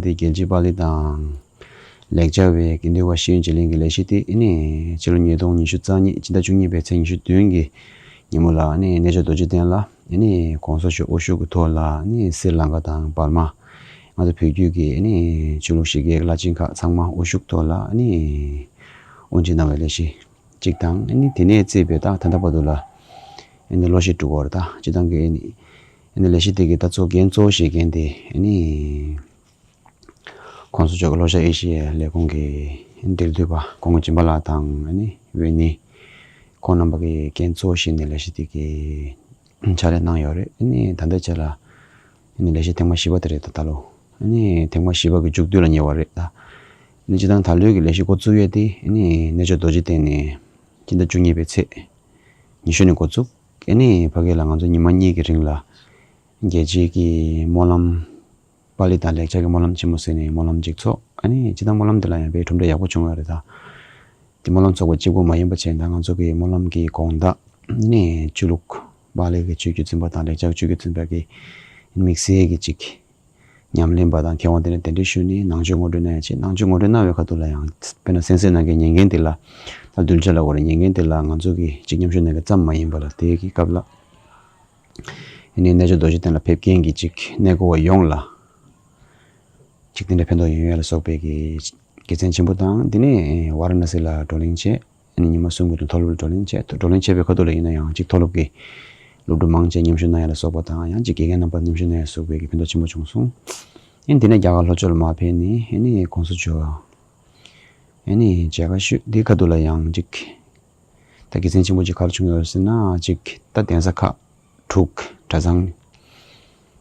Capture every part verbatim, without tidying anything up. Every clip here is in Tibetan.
དེ་རྒྱལ་སྤྱིའི་པཱ་ལི་དང་ལེགས་སྦྱར་བའི་དགེ་འདུན་པ་ཤེས་ཡོན་བརྗེ་ལེན་གྱི་ལས་གཞི་དེ་ཨ་ནི་ཕྱི་ལོ་ཉིས་སྟོང་ཉི་ཤུ་རྩ་གཉིས་ཕྱི་ཟླ་བཅུ་གཉིས་པའི་ཚེས་ཉི་ཤུ་བདུན་གྱི་ཉིན་མོ་ལ་ཨ་ནི་རྣལ་འབྱོར་རྡོ་རྗེ་གདན་ལ་ཨ་ནི་གོང་ས་མཆོག་དབུ་བཞུགས་ཀྱི་ཐོག་ལ་ཨ་ནི་སྲི་ལང་ཀ་དང་འབར་མ། ང་ཚོ་བོད་བརྒྱུད་ཀྱི་ཨ་ནི་ཆོས་ལུགས་གཞི་རྒྱས་ཀྱི་བླ་ཆེན་ཁག་ཚང་མ་དབུ་བཞུགས་ཐོག་ལ་ཨ་ནི་དབུ་འབྱེད་གནང་བའི་ལས་གཞི་གཅིག་དང་། ཨ་ནི་དེ་ནས་བརྩིས་པའི་ད་ད་ལྟ་བར་དུ་ལ་ཨ་ནི་ལོ་ཤས་དྲུག་འགོར། ད་སྤྱིར་བཏང་གི་ཨ་ནི་ཨ་ནི་ལས་གཞི་དེ་གི་ད་གཙོ་འགན་གཙོ་བོ་བཞེས་མཁན་དེ་ཨ་ནི་གོང་ས་མཆོག་གི་ལྷོ་ཤར་ཨེ་ཤི་ཡའི་ལས་ཁུངས་ཀྱི་འབྲེལ་མཐུད་པ་སྐུ་ངོ་སྦྱིན་པ་ལགས་དང་ཨ་ནི་འོས་ནི་ཁོང་རྣམ་པ་གི་འགན་གཙོ་བོ་བཞེས་ནས་ལས་གཞི་དེ་གི་ཕྱག་ལས་གནང་ཡོད་རེད། ཨ་ནི་ད་ལྟའི་ཆ་ལ་ཨ་ནི་ལས་གཞི་ཐེངས་མ་བཞི་པ་དེ་རེད། ད་ད་ལོ་ཨ་ནི་ཐེངས་མ་བཞི་པ་གི་མཇུག་བསྡུ་ལ་ཉེ་བ་རེད། ད་ཨ་ནི་སྤྱིར་བཏང་ད་ལོའི་གི་ལས་གཞི་འགོ་བཙུགས་ཡས་དེ་ཨ་ནི་རྣལ་འབྱོར་རྡོ་རྗེ་གདན་ནས་སྤྱི་ཟླ་བཅུ་གཉིས་པའི་ཚེས་ཉི་ཤུ་ནས་འགོ་བཙུགས། ཨ་ནི་ཕ་གི་ལ་ང་ཚོ་ཉི་མ་གཉིས་ཀྱི་རིང་ལ་རྒྱལ་སྤྱིའི་གི་སྨོན་ལམ། པཱ་ལི་དང་ལེགས་སྦྱར་གྱི་སྨོན་ལམ་ཆེན་མོ་ཟེར་ནས་སྨོན་ལམ་ཅིག་ཚོགས། ཨ་ནི་སྤྱིར་བཏང་སྨོན་ལམ་དེ་ལ་ཡང་དཔེ་གྲུབ་འབྲས་ཡག་པོ་བྱུང་ཡོད་རེད། ད་དེ་སྨོན་ལམ་ཚོགས་པ་གཅིག་པུ་མ་ཡིན་པ་བྱས་ད་ང་ཚོ་གི་སྨོན་ལམ་གྱི་དགོངས་དག་ནི་ཆོས་ལུགས་པཱ་ལི་གི་ཆོས་བརྒྱུད་འཛིན་པ་དང་ལེགས་སྦྱར་ཆོས་བརྒྱུད་འཛིན་པ་གི་དམིགས་བསལ་གྱི་ཅིག་ཉམས་ལེན་པ་དང་མཁས་དབང་དེ་འདྲ་གདན་འདྲེན་ཞུས་ནས་ནང་ཆོས་ངོ་སྤྲོད་གནང་ཡ་བྱས། ནང་ཆོས་ངོ་སྤྲོད་གནང་བའི་ཁ་ཐུག་ལ་ཡང་དཔེར་ན་གསན་གཟིགས་གནང་མཁན་ཉན་མཁན་དེ་ལ་ད་གདུལ་བྱ་ལ་གོ་རེ་ཉན་མཁན་དེ་ལ་ང་ཚོ་གི་ཅིག་མཉམ་ཞུགས་གནང་མཁན་ཙམ་མ་ཡིན་པ་ལ་དེ་གི་སྐབས་ལ། ཨ་ནི་རྣལ་འབྱོར་རྡོ་རྗེ་གདན་ལ་ཕེབས་མཁན་གྱི་ཅིག་གནས་སྐོར་བ་ཡོངས་ལ་ཅིག་དེ་འདྲ་ཕན་ཐོགས་ཡོང་ཡ་ལ་སོགས་པའི་གི་དགེ་མཚན་ཆེན་པོ་དང་། དེ་ནས་ཝཱ་ར་ཎ་སི་ལ་བགྲོ་གླེང་བྱས། ཨ་ནི་ཉི་མ་གསུམ་གྱི་རིང་མཐོ་སློབ་ལ་བགྲོ་གླེང་བྱས། བགྲོ་གླེང་བྱས་པའི་ཁ་ཐུག་ལ་ཡིན་ན་ཡང་ཅིག་མཐོ་སློབ་ཀྱི་སློབ་ཕྲུག་མང་ཆེ་མཉམ་ཞུགས་གནང་ཡ་ལ་སོགས་པ་དང་ཡང་ཅིག་དགེ་རྒན་རྣམ་པ་མཉམ་ཞུགས་གནང་ཡ་ལ་སོགས་པའི་གི་ཕན་ཐོགས་ཆེན་པོ་བྱུང་སོང་། ཨ་ནི་དེ་ནས་རྒྱ་གར་ལྷོ་ཕྱོགས་ལ་མར་ཕེབས་ནས་ཨ་ནི་གོང་ས་མཆོག་ཨ་ནི་མཇལ་ཁ་ཞུས། དེའི་ཁ་ཐུག་ལ་ཡང་ཅིག་ད་དགེ་མཚན་ཆེན་པོ་ཅིག་ག་རེ་བྱུང་ཡོད་ཟེར་ན། ཅིག་ད་གདན་ས་ཁག་དྲུག་གྲྭ་ཚང་།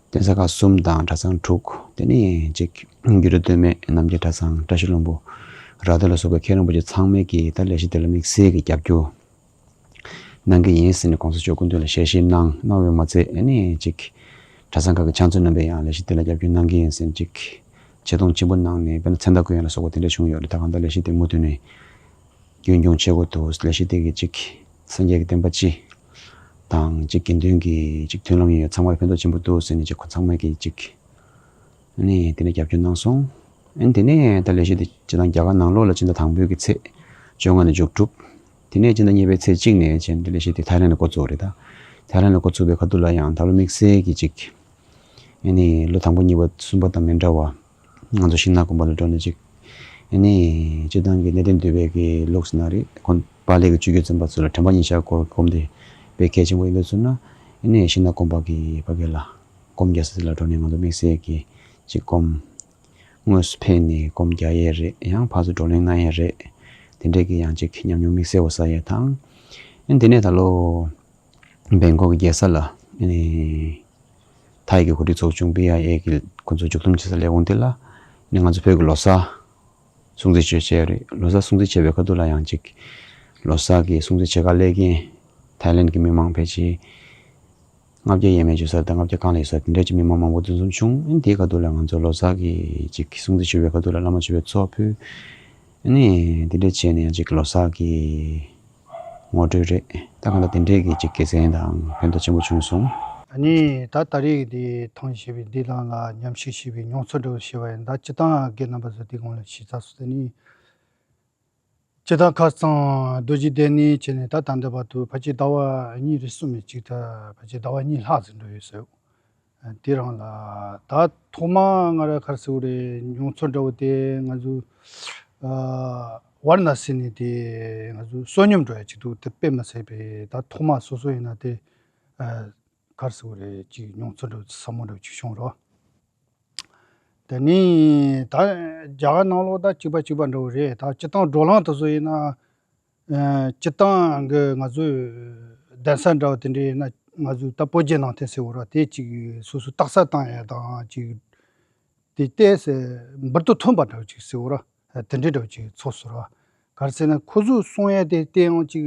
གདན་ས་ཁག་གསུམ་དང་གྲྭ་ཚང་དྲུག་དེ་ནས་ཅིག་འགྱུར་རོ་སྟོད་སྨད་རྣམ་རྒྱལ་གྲྭ་ཚང་། བཀྲ་ཤིས་ལྷུན་པོ། ར་སྟོད་ལ་སོགས་པའི་མཁན་རིན་པོ་ཆེ་ཚང་མས་ཀྱིས་ད་ལས་གཞི་དེ་ལ་དམིགས་བསལ་གྱི་རྒྱབ་སྐྱོར་གནང་གི་ཡིན་ཟེར་ནས་གོང་ས་མཆོག་སྐུ་མདུན་ལ་ཞལ་བཞེས་གནང་གནང་བས་མ་ཚད་ཨ་ནི་ཅིག་གྲྭ་ཚང་ཁག་གི་ཕྱག་མཛོད་རྣམ་པས་ཡང་ལས་གཞི་དེ་ལ་རྒྱབ་སྐྱོར་གནང་གི་ཡིན་ཟེར་ནས་ཅིག་ཆེ་མཐོང་ཆེན་པོ་གནང་ནས་དཔེར་ན་མཚན་རྟགས་བསྐུར་ཡ་ལ་སོགས་པ་དེ་འདྲ་བྱུང་ཡོད་རེད། ད་གང་ལྟར་ལས་གཞི་དེ་མུ་མཐུད་ནས་རྒྱུན་སྐྱོང་བྱེད་དགོས་འདུག་ལས་གཞི་དེ་གི་ཅིག་སངས་རྒྱས་ཀྱི་བསྟན་པ་སྤྱི་དང་ཅིག་དགེ་འདུན་གྱི་ཅིག་མཐུན་ལམ་ཡོད་ཚང་མར་ཕན་ཐོགས་ཆེན་པོ་འདུག་ཟེར་ནས་ཅིག་ཁོ་ཚང་མས་ཀྱི་ཅིག་ཨ་ནི་དེ་ནས་རྒྱབ་སྐྱོར་གནང་སོང་། ཨ་ནི་དེ་ནས་ད་ལས་གཞི་དེ་སྤྱིར་བཏང་རྒྱ་གར་ནང་ལོགས་ལ་སྤྱི་ཟླ་དང་པོའི་གི་ཚེས་བཅོ་ལྔ་ནས་མཇུག་གྲུབ། དེ་ནས་སྤྱི་ཟླ་གཉིས་པའི་ཚེས་གཅིག་ནས་བྱས་ནས་ལས་གཞི་དེ་ཐའི་ལེན་ལ་འགོ་བཙུགས་རེད། ད་ཐའི་ལེན་ལ་འགོ་བཙུགས་པའི་ཁ་ཐུག་ལ་ཡང་ད་ལོ་དམིགས་བསལ་གྱི་ཅིག་ཨ་ནི་ལོ་དང་པོ་གཉིས་པ་གསུམ་པ་དང་མི་འདྲ་བ། ང་ཚོ་ཤིང་ནགས་དགོན་པ་ལ་འགྲོ་ནས་ཅིག་ཨ་ནི་སྤྱིར་བཏང་གི་གནས་བརྟན་འདུས་པའི་གི་ལུགས་ན་རེད། ཁོང་པཱ་ལི་གི་ཆོས་བརྒྱུད་འཛིན་པ་ཚོ་ལ་དྲན་པ་ཉེར་བཞག་སྐོར་སྒོམ་དེ་དཔེ་གལ་ཆེན་པོ་ཡིན་པའི་ཚུལ་ན། ཨ་ནི་ཤིང་ནགས་དགོན་པ་གི་ཕ་གི་ལ་སྒོམ་རྒྱག་ས་དེ་ལ་འགྲོ་ནས་ང་ཚོ་དམིགས་བསལ་གྱི་ཅིག་སྒོམ་དངོས་སུ་ཕེབས་ནས་སྒོམ་རྒྱག་ཡས་རེད། ཡང་ཕར་ཚུར་བགྲོ་གླེང་གནང་ཡས་རེད། དེ་འདྲས་ཀྱི་ཡང་ཅིག་ཉམས་མྱོང་དམིགས་བསལ་བ་བསགས་ཡས་དང་། ཨ་ནི་དེ་ནས་ད་ལོ་བེང་ཀོག་གི་རྒྱལ་ས་ལ་ཨ་ནི་ཐའི་གི་གོ་སྒྲིག་ཚོགས་ཆུང་པི་ཨའི་ཨེ་གི་ཁོ་ཚོ་མཇུག་བསྡོམས་བྱེད་ས་ལས་ཁུངས་དེ་ལ་ནི་ང་ཚོ་བོད་ཀྱི་ལོ་གསར་སྲུང་བརྩི་ཞུ་བྱས་རེད། ལོ་གསར་སྲུང་བརྩི་བྱས་པའི་ཁ་ཐུག་ལ་ཡང་ཅིག་ལོ་གསར་གྱི་སྲུང་བརྩི་བྱེད་ག་སླེབས་མཁན་ཐའི་ལེན་གྱི་མི་མང་ཕལ་ཆེར་ལྔ་བརྒྱ་ཡས་མས་ཡོད་ས་དང་ལྔ་བརྒྱ་གང་ལ་ཡོད་ས་དེ་འདྲ་ཅིག་མི་མང་མང་པོ་འདུ་འཛོམས་བྱུང་། ཨ་ནི་དེའི་ཁ་ཐུག་ལ་ང་ཚོ་ལོ་གསར་གྱི་ཅིག་སྲུང་བརྩི་ཞུ་བའི་ཁ་ཐུག་ལ་བླ་མ་མཆོད་པའི་ཚོགས་ཕུལ། ཨ་ནི་དེ་འདྲ་བྱས་ནས་ཡང་ཅིག་ལོ་གསར་གྱི་ངོ་སྤྲོད་རེད། ད་གང་ལྟར་དེ་འདྲས་ཀྱི་ཅིག་དགེ་མཚན་དང་ཕན་ཐོགས་ཆེན་པོ་བྱུང་སོང་། ཨ་ནི་ད་ད་རེས་འདི་ཐང་ཞེས་པའི་འདི་ནང་ལ་ཉམས་ཞིབ་བྱས་པའི་མྱོང་ཚོར་འདྲ་བོ་ཞེས་པ་ཡིན། ད་སྤྱིར་བཏང་རྒན་རྣམ་པ་ཚོ་འདི་གོང་ལ་ཞུས་ཚར་སོང་། དེ་ནི་སྤྱིར་བཏང་ཁ་སང་རྡོ་རྗེ་གདན་ནས་བྱས་ནས་ད་ད་ལྟ་བར་དུ་ཕལ་ཆེར་ཟླ་བ་གཉིས་རེ་གསུམ་རེ་ཅིག་ད་ཕལ་ཆེར་ཟླ་བ་གཉིས་ལྷག་ཙམ་འགྲོ་ཡོད་ཟེར། དེ་རང་ལ་ད་ཐོག་མ་ང་ར་ག་རེ་ཟེར་དགོས་རེད། མྱོང་ཚོར་འདྲ་བོ་དེ་ང་ཚོ་ཝཱ་ར་ཎ་སི་ནས་དེ་ང་ཚོ་བསོད་སྙོམས་འགྲོ་ཡ་ཅིག་འདུག་དེ་དཔེ་མི་སྲིད་པའི་ད་ཐོག་མ་སོ་སོ་ཡིན་ན་དེ་ག་རེ་ཟེར་དགོས་རེད། ཅིག་མྱོང་ཚོར་འདྲ་བོ་ཟབ་མོ་འདྲ་བོ་ཅིག་བྱུང་རོགས། དེ་ནས་ད་རྒྱ་གར་ནང་ལོགས་ད་གཅིག་པ་གཅིག་པ་འདྲ་བོ་རེད། ད་སྤྱིར་བཏང་བགྲོ་གླེང་དེ་ཚོ་ཡིན་ན། ཨ་སྤྱིར་བཏང་གི་ང་ཚོའི་གདན་ས་འདྲ་བ་དེ་འདྲ་ཡིན་ན་ང་ཚོའི་ད་སྤོ་སྒྱེ་ནང་བསྟན་ཟེར་བ་ར་དེ་ཅིག་སོ་སོ་རྟགས་གསལ་བཏང་ཡ་དང་ཅིག་དེ་ཏོག་ཙམ་འབུར་དུ་ཐོན་པ་འདྲ་བ་ཅིག་ཟེར་བ་ར་དེ་འདྲ་འདྲ་བ་ཅིག་ཚོར་སོང་ར། ག་རེ་ཟེར་ན་ཁོ་ཚོས་གསུང་ཡ་དེ་དེ་ཡང་ཅིག་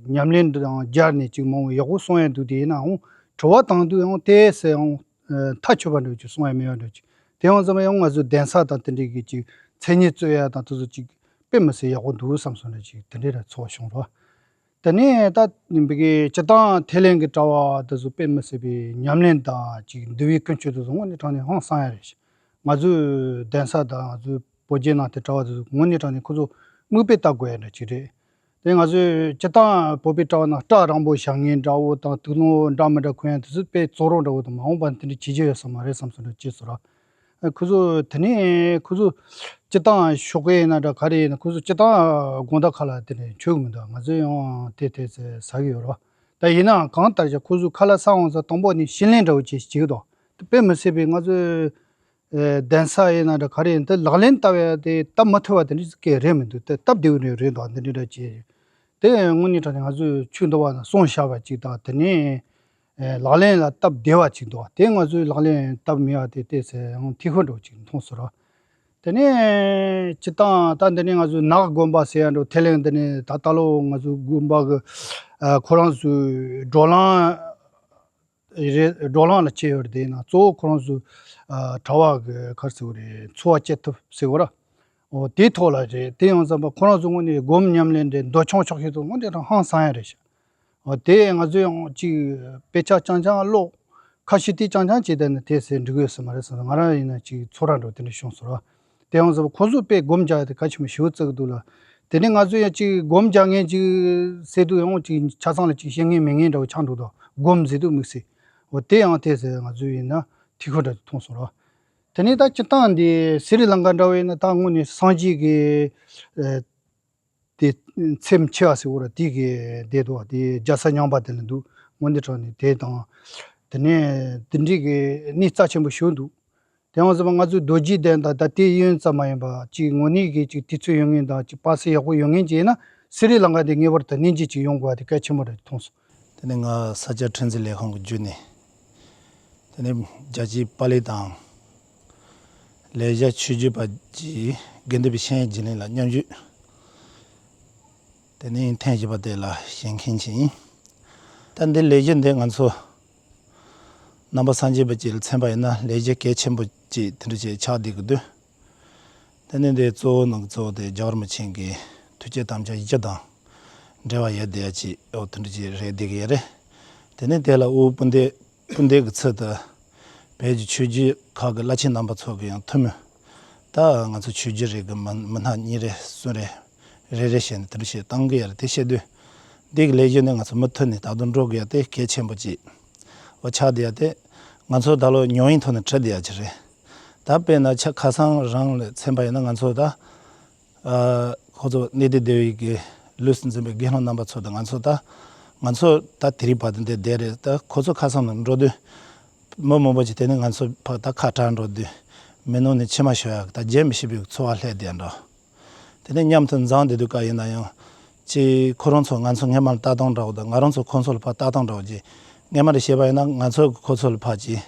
ཉམས་ལེན་དང་སྦྱར་ནས་ཅིག་མང་བོ་ཡག་པོ་གསུང་ཡ་འདུག་དེ་ཡིན་ནའང་དྲི་བ་བཏང་དུས་ཡང་ཏོག་ཙམ་ཡང་མཐའ་ཆོད་པ་འདྲ་ཅིག་གསུང་ཡ་མེད་པ་འདྲ་ཅིག་དེ་ཡང་ཙམ་ཡང་ང་ཚོའི་གདན་ས་དང་དེ་འདྲའི་གི་ཅིག་མཚན་སྙན་རྩོད་ཡ་དང་དེ་ཚོ་ཅིག་དཔེ་མི་སྲིད་ཡག་པོ་འདུག་བསམ་སོང་ནས་ཅིག་དེ་འདྲའི་ར་ཚོར་བ་བྱུང་རོགས། དེ་ནས་ད་འབུ་གི་སྤྱིར་བཏང་ཐའི་ལེན་གི་གྲྭ་བ་དེ་ཚོ་དཔེ་མི་སྲིད་པའི་ཉམས་ལེན་དང་ཅིག་འདུལ་བའི་ཀུན་སྤྱོད་དེ་ཚོ་དངོས་གནས་དྲང་གནས་ཧང་སང་ཡ་རེད། ང་ཚོའི་གདན་ས་དང་ང་ཚོའི་བོད་བརྒྱུད་ནང་བསྟན་གྲྭ་བ་དེ་ཚོ་དངོས་གནས་དྲང་གནས་ཁོ་ཚོ་མིག་དཔེ་ལྟ་དགོས་ཡ་འདྲ་ཅིག་རེད། དེ་ང་ཚོས་སྤྱིར་བཏང་བོད་པའི་གྲྭ་བ་ནང་སྐྲ་རིང་པོ་བཞེངས་མཁན་འདྲ་བོ་དང་དུག་སློང་འདྲ་མི་འདྲ་གོན་ཡ་དེ་ཚོ་དཔེ་བཙོག་རོགས་འདྲ་བོ་དང་མ་འོངས་པ་དེ་འདྲ་བྱེད་རྒྱུ་ཡོད་ས་མ་རེད་བསམ་སོང་འདྲ་བྱས་སོང་ར། ཁོ་ཚོ་དེ་ནས་ཁོ་ཚོ་སྤྱིར་བཏང་ཤོག་ཁ་ཡིན་ན་འདྲ་ག་རེ་ཡིན་ན་ཁོ་ཚོ་སྤྱིར་བཏང་དགོང་དག་ཁ་ལག་དེ་འདྲ་མཆོད་གི་མི་འདུག་ང་ཚོས་ཡང་དེ་དེ་ཟ་གི་ཡོད་ར། ད་ཡིན་ནའང་གང་ལྟར་ཀྱང་ཁོ་ཚོས་ཁ་ལག་ཟ་འོང་ཙང་དང་པོ་ནས་ཕྱི་ལེན་འདྲ་བོ་བྱེད་ཀྱི་འདུག་དཔེ་མི་སྲིད་པའི་ང་ཚོས། ཨེ། གདན་ས་ཡིན་ན་འདྲ་ག་རེ་ཡིན་དེ་ལག་ལེན་བསྟར་བའི་དེ་སྟབས་མ་ཐུབ་པ་དེ་འདྲ་སྐད་རེད་མི་འདུག་དེ་སྟབས་བདེ་བོ་རེད་རེད་འདུག་འདི་འདྲ་འདྲ་བྱས། དེ་དངོས་གནས་དྲང་གནས་ང་ཚོས་ཆོས་འདུལ་བ་ན་གསུང་བཤད་པ་ཅིག་དང་དེ་ནས་ཨེ། ལག་ལེན་ལ་སྟབས་བདེ་བ་ཅིག་འདུག་དེ་ང་ཚོའི་ལག་ལེན་སྟབས་མི་བདེ་བ་དེ་བལྟས་ཚེ་ཡང་ཐིག་ཤོ་འདྲ་བོ་ཅིག་མཐོང་སོང་ར། དེ་ནས་སྤྱིར་བཏང་ད་འདི་ནས་ང་ཚོའི་ནག་དགོན་པ་ཟེར་ཡ་འདྲ་བོ་ཐེ་ལེ་འདི་ནས་ད་ལྟ་ལོ་ང་ཚོའི་དགོན་པ་གི་ཨ། ཁོ་རང་ཚོའི་བགྲོ་གླེང་རེད། བགྲོ་གླེང་ལ་བྱས་ཡོད་རེད། དེ་ཡིན་ན་གཙོ་བོ་ཁོ་རང་ཚོ་ཨ། གྲྭ་བ་གི་ག་རེ་ཟེར་དགོས་རེད། འཚོ་བ་སྐྱེལ་ཐབས་ཟེར་དགོས་ར། འོ་དེའི་ཐོག་ལ་རེད། དེ་ཡང་བསམ་པ་ཁོ་རང་ཚོ་དངོས་གནས་སྒོམ་ཉམས་ལེན་རེད། མདོ་ཆུང་ཆོག་ཤེས་ཚོ་དངོས་གནས་དྲང་ཧང་སང་ཡ་རེད་ཤག་འོ་དེ་ང་ཚོས་ཡང་ཅིག་དཔེ་ཆ་རྐྱང་རྐྱང་ཀློག་ཁ་ཤས་དེ་རྐྱང་རྐྱང་བྱས་བསྡད་ན་དེ་ཟེར་འགྲིག་གི་ཡོད་ས་མ་རེད་བསམ། ང་རང་ཡིན་ན་ཅིག་ཚོར་བ་འདྲ་དེ་འདྲ་བྱུང་སོང་ར། དེ་ཡང་ཟེར་བ་ཁོ་ཚོ་དཔེ་སྒོམ་རྒྱག་ཡ་དེ་གལ་ཆེན་པོ་ཞེ་པོ་བརྩི་གི་འདུག་ལ། དེ་ནས་ང་ཚོ་ཡང་ཅིག་སྒོམ་རྒྱག་མཁན་ཅིག་ཟེར་དུས་ཡང་ཅིག་ཆ་ཚང་ལ་ཅིག་བཤད་མཁན་མེད་མཁན་འདྲ་བོ་ཆགས་འགྲོ་དོ། སྒོམ་ཟེར་དུས་དམིགས་བསལ། འོ་དེ་ཡང་དེ་ཟེར་ང་ཚོ་ཡིན་ན་ཐིག་ཤོ་འདྲ་ཅིག་མཐོང་སོང་ར། དེ་ནས་ད་སྤྱིར་བཏང་འདི་སི་རི་ལང་ཀ་འདྲ་བོ་ཡིན་ན་ད་དངོས་གནས་སངས་རྒྱས་ཀྱི་ཨ། དེ་ཚེམས་ཆེ་བ་ཟེར་བ་ར་དེ་གི་བསྡད་འདུག་དེ་རྒྱལ་ས་རྙིང་པ་དེ་ལ་འདུག་དངོས་གནས་དྲང་གནས་དེ་དང་། དེ་ནས་དེ་འདྲའི་གི་གནས་རྩ་ཆེན་པོ་ཞིག་འདུག་དེ་ཡང་ཟེར་བ་ང་ཚོའི་རྡོ་རྗེ་གདན་དང་ད་དེ་གཡས་གཡོན་ཙམ་མ་ཡིན་པ་ཅིག་དངོས་གནས་གི་ཅིག་དུས་ཚོད་ཡོད་མཁན་དང་ཅིག་པ་སེ་ཡག་པོ་ཡོད་མཁན་ཅིག་ཡིན་ན་སི་རི་ལང་ཀ་དེ་ངེས་པར་དུ་གནས་མཇལ་ཅིག་ཡོང་དགོས་པ་དེ་གལ་ཆེན་པོ་རེད་མཐོང་སོང་། དེ་ནས་ང་ས་སྐྱ་ཁྲི་འཛིན་ལས་ཁུངས་ཀྱི་བརྒྱུད་ནས། དེ་ནས་རྒྱལ་སྤྱིའི་པཱ་ལི་དང་། ལེ་ཤ་ཆོས་བརྒྱུད་པ་གྱི་དགེ་འདུན་པའི་ཤེས་ཡོན་བརྗེ་ལེན་ལ་མཉམ་ཞུགས། དེ་ནས་ཐེངས་བཞི་པ་དེ་ལ་བཞེངས་མཁན་ཅིག་ཡིན། ད་འདི་ལས་གཞི་འདི་ང་ཚོ་ནང་པ་སངས་རྒྱས་པ་ཅིག་ལ་མཚོན་པ་ཡིན་ན་ལས་གཞི་གལ་ཆེན་པོ་ཅིག་དེ་འདྲ་ཅིག་ཆགས་བསྡད་ཀྱི་འདུག་དེ་ནས་འདི་གཙོ་བོ་ནང་གི་གཙོ་བོ་དེ་རྒྱལ་བ་རིན་པོ་ཆེ་གི་ཐུགས་བསྐྱེད་དམ་བཅའ་བཞི་དང་འབྲེལ་བ་ཡོད་བསྡད་ཡ་ཅིག་འོ་དེ་འདྲ་ཅིག་རེད་བསྡད་ཀྱི་ཡོད་རེད། དེ་ནས་དེ་ལ་དབུ་སྤུན་ཟླའི་སྤུན་ཟླའི་གི་ཚུལ་དུ་བོད་ཀྱི་ཆོས་བརྒྱུད་ཁག་གི་བླ་ཆེན་རྣམ་པ་ཚོ་གི་ཡང་ཐུགས་སྨོན། ད་ང་ཚོ་ཆོས་བརྒྱུད་རེ་གི་མི་མི་སྣ་གཉིས་རེ་གསུམ་རེ་རེ་རེ་བྱས་ནས་དེ་འདྲ་ཞིག་བཏང་གི་ཡོད་རེད། དེ་བཤད་དུས་འདི་གི་ལས་གཞི་ནི་ང་ཚོ་མུ་མཐུད་ནས་ད་དུང་འགྲོ་དགོས་ཡ་དེ་གལ་ཆེན་པོ་ཅིག་འོ་ཆགས་བསྡད་ཡ་དེ་ང་ཚོ་ད་ལོ་ཉམས་ཡིག་ཐོག་ནས་ཁྲིད་བསྡད་ཡ་ཅིག་རེད། ད་དཔེར་ན་ཆ་ཁ་སང་རང་ལ་མཚོན་པ་ཡིན་ན་ང་ཚོ་ད། ཨ། ཁོ་ཚོ་གནས་བརྟན་སྡེ་བའི་གི་ལུས་སུ་འཛིན་པའི་དགེ་སློང་རྣམ་པ་ཚོ་དང་ང་ཚོ་ད། ང་ཚོ་ད་དེ་རིང་བར་དུ་འདིར་བསྡད་རེད། ད་ཁོ་ཚོ་ཁ་སང་ནང་འགྲོ་དུས། མི་མང་པོ་ཅིག་དེ་ནས་ང་ཚོ་ཕར་ད་ཁ་བྲལ་འགྲོ་དུས། མི་ནང་ནས་མཆི་མ་ཤོར་ཡག་ད་བརྗེད་མི་ཤེས་པའི་ཚོར་བ་སླེབས་བསྡད་འགྲོ། དེ་ནས་མཉམ་དུ་འཛོམས་བསྡད་དུས་ཀ་ཡིན་ན་ཡང་། ཅིག་ཁོ་རང་ཚོ་ང་ཚོ་སྔས་མ་ལ་ལྟ་སྟངས་འདྲ་བོ་དང་ང་རང་ཚོ་ཁོ་ཚོ་ལ་ཕར་ལྟ་སྟངས་འདྲ་བོ་ཅིག་སྔས་མ་ལ་བཤད་པ་ཡིན་ན་ང་ཚོ་གིས་ཁོ་ཚོ་ལ་ཕར་ཅིག་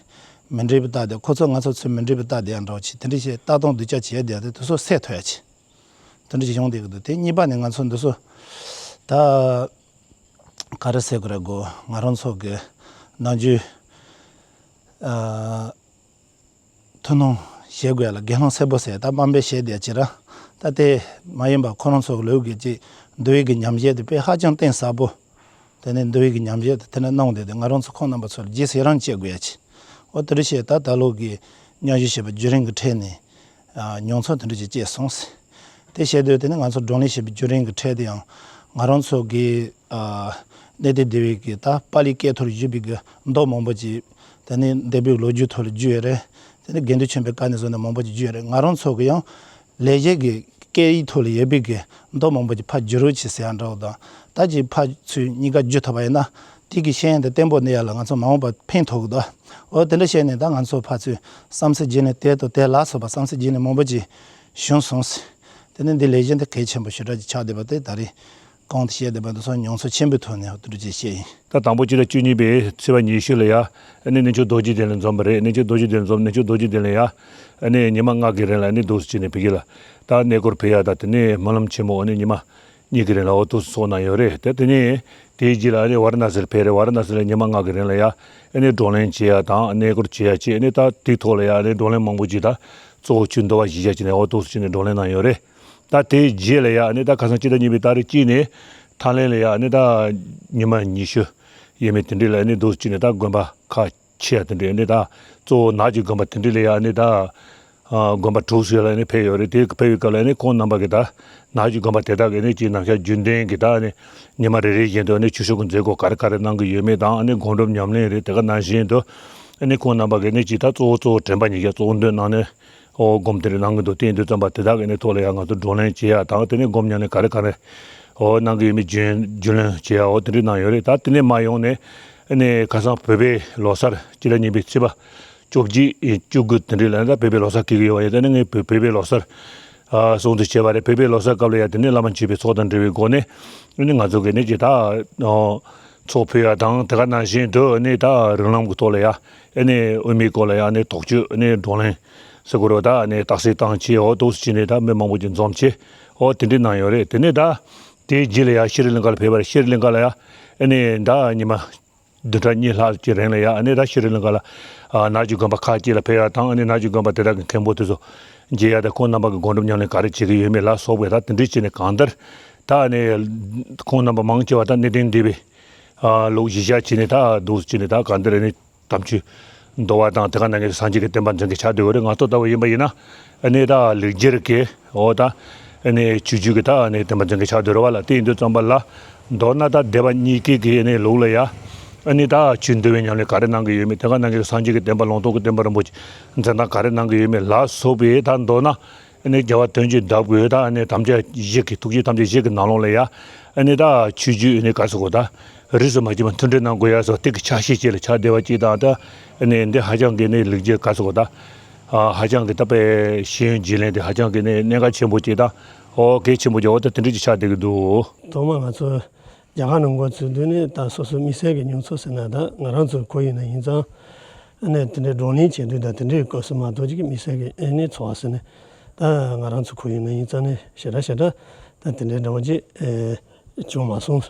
མི་འདྲ་བའི་ལྟ་བསྡད། ཁོ་ཚོ་ང་ཚོ་ཚུར་མི་འདྲ་བའི་ལྟ་བསྡད་ཡག་འདྲ་བོ་ཅིག་དེ་འདྲ་ཞིག་ལྟ་སྟངས་སྡུག་ཅག་བྱས་བསྡད་དེ་དེ་ཚོ་སེལ་ཐུབ་ཡ་ཅིག་དེ་འདྲ་ཞིག་ཡོང་བསྡད་ཀྱི་འདུག་དེ་གཉིས་པ་ནི་ང་ཚོ་འདི་ཚོ་ད་ག་རེ་ཟེར་དགོས་རེད་གོ། ང་རང་ཚོ་གི་ནམ་རྒྱུན་ཨ་ཐུགས་སྣང་བཞེས་དགོས་ཡ་ལ་དགེ་སློང་སེར་པོ་ཟེར་ད་དམའ་འབེབས་བྱས་བསྡད་ཡ་ཅིག་ར། ད་དེ་མ་ཡིན་པ་ཁོ་རང་ཚོ་གི་ལུགས་ཀྱི་ཅིག་འདུལ་བའི་གི་ཉམས་བཞེས་དེ་དཔེ་ཧ་ཅང་གཏིང་ཟབ་པོ། དེ་ནས་འདུལ་བའི་གི་ཉམས་བཞེས་དེ་དེ་ནས་གནང་བསྡད་དེ་ང་རང་ཚོ་ཁོང་རྣམ་པ་ཚོ་ལ་རྗེས་སུ་ཡི་རང་བྱེད་དགོས་ཡ་ཅིག་འོ་དེ་འདྲ་བྱས་ད་ད་ལོ་གི་མཉམ་ཞུགས་བྱས་པ་བརྒྱུད་རིམ་གྱི་ཁྲོད་ནས་ཨ་མྱོང་ཚོར་དེ་འདྲ་ཅིག་སྐྱེས་སོང་ཟེར། དེ་བཤད་དུས་དེ་ནས་ང་ཚོ་བགྲོ་གླེང་བྱས་པའི་བརྒྱུད་རིམ་གྱི་ཁྲོད་དུ་ཡང་ང་རང་ཚོ་གི་ཨ་གནས་བརྟན་སྡེ་བའི་གི་ད་པཱ་ལིའི་སྐད་ཐོག་ལ་བཞུགས་པའི་གི་མདོ་མང་པོ་ཅིག་དེ་ནས་འདས་པའི་ལོ་རྒྱུས་ཐོག་ལ་བརྒྱུད་ཡོད་རེད། དེ་ནས་དགེ་འདུན་ཆོས་འཕེལ་བཀའ་ནས་བཟུང་ནས་མང་པོ་ཅིག་བརྒྱུད་ཡོད་རེད། ང་རང་ཚོ་གི་ཡང་ལས་བྱེད་ཀྱི་སྐད་ཡིག་ཐོག་ལ་ཡོད་པའི་གི་མདོ་མང་པོ་ཅིག་ཕར་བསྒྱུར་རོགས་གྱིས་ཟེར་ཡ་འདྲ་བོ་དང་། ད་ཅིག་ཕར་ཚུར་གཉིས་ཀ་བསྒྱུར་ཐུབ་པ་ཡིན་ན་དེ་གི་ཤེས་ཡོན་དེ་བརྟན་པོ་གནས་ཡ་ལ་ང་ཚོ་མ་འོངས་པ་ཕན་ཐོགས་གི་འདུག་འོ་དེ་འདྲ་བཤད་ནས་ད་ང་ཚོ་ཕར་ཚུར་བསམ་ཚུལ་བརྗེ་ནས་དེ་དང་དེ་ལ་སོགས་པ་བསམ་ཚུལ་བརྗེ་ནས་མང་པོ་ཅིག་བྱུང་སོང་ཟེར། དེ་ནས་འདི་ལས་གཞི་འདི་གལ་ཆེན་པོ་ཞེ་དྲག་ཅིག་ཆགས་བསྡད་པ་དེ་ད་རེས་གོང་དུ་བཤད་བསྡད་པ་འདི་ཚོ་མྱོང་ཚོར་ཆེན་པོའི་ཐོག་ནས་འོ་དེ་འདྲ་ཅིག་བཤད་ཡིན། ད་དང་པོ་སྤྱི་ཟླ་བཅུ་གཉིས་པའི་ཚེས་པ་ཉི་ཤུ་ལ་ཡ། ཨ་ནི་གནས་མཆོག་རྡོ་རྗེ་གདན་ལ་འཛོམས་པ་རེད། གནས་མཆོག་རྡོ་རྗེ་གདན་ལ་འཛོམས། གནས་མཆོག་རྡོ་རྗེ་གདན་ལ་ཡ། ཨ་ནི་ཉི་མ་ལྔ་གི་རིང་ལ་ཨ་ནི་འདུག་སེ་བྱས་ནས་ཕ་གི་ལ། ད་གནས་སྐོར་ཕེབས་ཡ་ད་དེ་ནས་སྨོན་ལམ་ཆེན་མོ་ཨ་ནི་ཉི་མ་གཉིས་ཀྱི་རིང་ལ་འོ་འདུག་སེ་ཚོགས་གནང་ཡོད་རེད། ད་དེ་ནས་དེའི་རྗེས་ལ་ཨ་ནི་ཝཱ་ར་ཎ་སི་ལ་ཕེབས་རེད། ཝཱ་ར་ཎ་སི་ལ་ཉི་མ་ལྔ་གི་རིང་ལ་ཡ། ཨ་ནི་བགྲོ་གླེང་བྱེད་ཡ་དང་གནས་སྐོར་བྱེད་ཡ་བྱས། ཨ་ནི་ད་དེའི་ཐོག་ལ་ཡ་ཨ་ནི་བགྲོ་གླེང་མང་པོ་ཅིག་ད་གཙོ་བོ་ཆོས་འདུལ་བ་གཞིར་བཞག་བྱས་ནས་འོ་འདུག་སེ་བྱས་ནས་བགྲོ་གླེང་གནང་ཡོད་རེད། ད་དེའི་རྗེས་ལ་ཡ་ཨ་ནི་ད་ཁ་སང་སྤྱི་ཟླ་གཉིས་པའི་ཏ་རིག་གཅིག་ནས་ཐའི་ལེན་ལ་ཡ་ཨ་ནི་ད་ཉི་མ་ཉི་ཤུ་ཡས་མས་དེ་འདྲ་ལ་ཨ་ནི་འདུག་སེ་བྱས་ནས་ད་དགོན་པ་ཁག་ཆེ་ཡ་དེ་འདྲ་ཨ་ནི་ད་གཙོ་བོ་ནག་ཆུ་དགོན་པ་དེ་འདྲ་ལ་ཡ་ཨ་ནི་ད་ དགོན་པ་དྲུག་ཞིག་ལ་ནི་ཕེབས་ཡོད་རེད། དེ་ཕེབས་པའི་སྐབས་ལ་ནི་ཁོང་རྣམ་པ་གིས་ད་ནག་ཆུ་དགོན་པ་དེ་དག་གི་ནི་ཅིག་ནམ་ཞག་རྒྱུན་ལྡན་གྱི་ད་ནི་ཉི་མ་རེ་རེ་བཞིན་དུ་ནི་ཆོས་ཞུགས་ཀྱི་མཛད་སྒོ་ག་རེ་ག་རེ་གནང་གི་ཡོད་མེད་དང་ནི་སྒོམ་སྒྲུབ་ཉམས་ལེན་རེད། དེ་ག་ནང་བཞིན་དུ་ནི་ཁོང་རྣམ་པ་གིས་ནི་ཅིག་ད་གཙོ་བོ་གཙོ་བོ་དྲན་པ་ཉིད་ཀྱི་གཙོ་བོ་འདོན་གནང་ནས་ཨོ་སྒོམ་དེ་རེ་གནང་གི་འདུག་དེ་ཡིན་དུས་ཙམ་པ་དེ་དག་གི་ནི་ཐོག་ལ་ཡང་ང་ཚོ་བགྲོ་གླེང་བྱེད་ཡ་དང་དེ་ནི་སྒོམ་ཉམས་ལེན་ག་རེ་ག་རེ་ཨོ་གནང་གི་ཡོད་མེད་རྒྱུས་རྒྱུས་ལོན་བྱེད་ཡ་ཨོ་དེ་འདྲ་གནང་ཡོད་རེད། ད་དེ་ནས་མར་ཡོང་ནས་ནི་ཁ་སང་བོད་པའི་ལོ་གསར་སྤྱི་ཟླ་གཉིས་པའི་ཚེས་པ་བཅོ་བརྒྱད་བཅུ་དགུ་དེ་འདྲའི་ལ་ད་བོད་པའི་ལོ་གསར་སྐྱེལ་གྱི་ཡོད་པ་ཡིན། ད་ནི་ངས་བོད་བོད་པའི་ལོ་གསར་ཨ་སྲུང་བརྩི་བྱས་པ་རེད། བོད་པའི་ལོ་གསར་སྐབས་ལ་ཡ་དེ་ནས་བླ་མ་མཆོད་པའི་ཚོགས་དང་འབྲེལ་བའི་སྒོ་ནས་ཨ་ནི་ང་ཚོ་གི་ནི་ཇི་ལྟར་ཨོ་ཚོགས་ཕུལ་ཡ་དང་དེ་ག་ནང་བཞིན་དུ་ཨ་ནི་ད་རིགས་ལམ་གྱི་ཐོག་ལ་ཡ་ཨ་ནི་དབུ་མའི་སྐོར་ལ་ཡ་ཨ་ནི་དོགས་གཅོད་ཨ་ནི་བགྲོ་གླེང་ཟེར་དགོས་རེད། ད་ཨ་ནི་རྟགས་གསལ་བཏང་བྱས་ཨོ་འདུག་སེ་བྱས་ནས་ད་མི་མང་པོ་ཅིག་འཛོམས་བྱས་ཨོ་དེ་འདྲ་གནང་ཡོད་རེད། དེ་ནས་ད་དེའི་རྗེས་ལ་ཡ་ཤྲི་ལང་ཀ་ལ་ཕེབས་པ་རེད། ཤྲི་ལང་ཀ་ལ་ཡ་ཨ་ནི་ད་ཉི་མ་བདུན་ཕྲག་གཉིས་ལྷག་ཅིག་རིང་ལ་ཡ་ཨ་ནི་ད་ཤྲི་ལང་ཀ་ལ་ཨ་ནག་ཆུ་དགོན་པ་ཁག་ཅིག་ལ་ཕེབས་ཡ་དང་ཨ་ནི་ནག་ཆུ་དགོན་པ་དེ་དག་གི་མཁན་པོ་དེ་ཚོ་མཇལ་ཡ་དང་ཁོང་རྣམ་པ་གི་སྒོམ་སྒྲུབ་ཉམས་ལེན་ག་རེ་བྱེད་ཀྱི་ཡོད་མེད་ལ་སོགས་པའི་ད་དེ་འདྲ་བྱས་ནས་གང་ལྟར་ད་ཨ་ནི་ཁོང་རྣམ་པ་མང་ཆེ་བ་ད་གནས་བརྟན་སྡེ་པའི་ཨ་ལུགས་གཞིར་བཞག་བྱས་ནས་ད་འདུག་སེ་བྱས་ནས་ད་གང་ལྟར་ཨ་ནི་དམ་ཆོས་འདུལ་བ་དང་དེ་ག་ནང་བཞིན་སངས་རྒྱས་ཀྱི་བསྟན་པ་འཛིན་མཁན་ཆགས་བསྡད་ཡོད་རེད། ང་ཚོ་ལྟ་བུ་ཡིན་པ་ཡིན་ན་ཨ་ནི་ད་ལུགས་གཞིར་གྱི་འོ་ད་ཨ་ནི་ཆོས་བརྒྱུད་ཀྱི་ད་ཨ་ནི་བསྟན་པ་འཛིན་མཁན་ཆགས་བསྡད་ཡོད་རེད་བ་ལ། དེ་ཡིན་དུས་ཙམ་པ་ལ་མདོར་ན་ད་སྡེ་པ་གཉིས་ཀའི་གི་ཨ་ནི་ལུགས་ལ་ཡ་ཨ་ནི་ད་ཆོས་འདུལ་བའི་ཉམས་ལེན་ག་རེ་གནང་གི་ཡོད་མེད། དེ་ག་ནང་བཞིན་སངས་རྒྱས་ཀྱི་བསྟན་པ་ལུང་རྟོགས་ཀྱི་བསྟན་པ་རིན་པོ་ཆེ་འཛིན་སྟངས་ག་རེ་གནང་གི་ཡོད་མེད་ལ་སོགས་པའི་ད་མདོར་ན་ཨ་ནི་རྒྱལ་བ་དོན་གྱི་བདག་པོས་ད་ཨ་ནི་དམ་བཅའ་བཞི་གི་ཐུགས་བཞེད་དམ་བཅའ་བཞི་གི་ནང་ལོགས་ལ་ཡ་ཨ་ནི་ད་ཆོས་བརྒྱུད་ཨ་ནི་ག་ཟེར་དགོས་ད་རིས་སུ་མ་ཆད་པ་མཐུན་སྒྲིལ་གནང་དགོས་ཡ་སོགས་དེ་གི་ཆ་ཤས་ཅིག་ལ་ཆགས་བསྡད་པ་ཅིག་དང་ད་ཨ་ནི་འདི་ཧ་ཅང་གི་ནི་ལུགས་གཞི་ག་ཟེར་དགོས་ད་ཧ་ཅང་གི་ད་དཔེ་ཤེས་ཡོན་བརྗེ་ལེན་དེ་ཧ་ཅང་གི་ནི་གནད་འགག་ཆེན་པོ་ཅིག་དང་ཨོ་གལ་ཆེན་པོ་ཅིག་ཨོ་ད་དེ་འདྲ་ཅིག་ཆགས་བསྡད་ཀྱི་འདུག་ཐོག་མར་ང་ཚོ་རྒྱ་གར་ནང་འགོ་ཚུགས་དུས་ནས་ད་སོ་སོའི་དམིགས་བསལ་གྱི་མྱོང་ཚོར་ཟེར་ན་ད་ང་རང་ཚོའི་ཁོར་ཡུག་ནང་ཡིན་ཙང་ཨ་ནི་དེ་འདྲའི་བགྲོ་གླེང་བྱེད་དུས་ད་དེ་འདྲའི་སྐབས་སུ་མ་གཏོགས་ཅིག་གི་དམིགས་བསལ་གྱི་ཨ་ནི་ཚོར་བ་ཟེར་ནས་ད་ང་རང་ཚོའི་ཁོར་ཡུག་ནང་ཡིན་ཙང་ནས་ཞེ་དྲག་ཞེ་དྲག་ད་དེ་འདྲའི་འདྲ་བོ་ཅིག་བྱུང་མ་སོང་།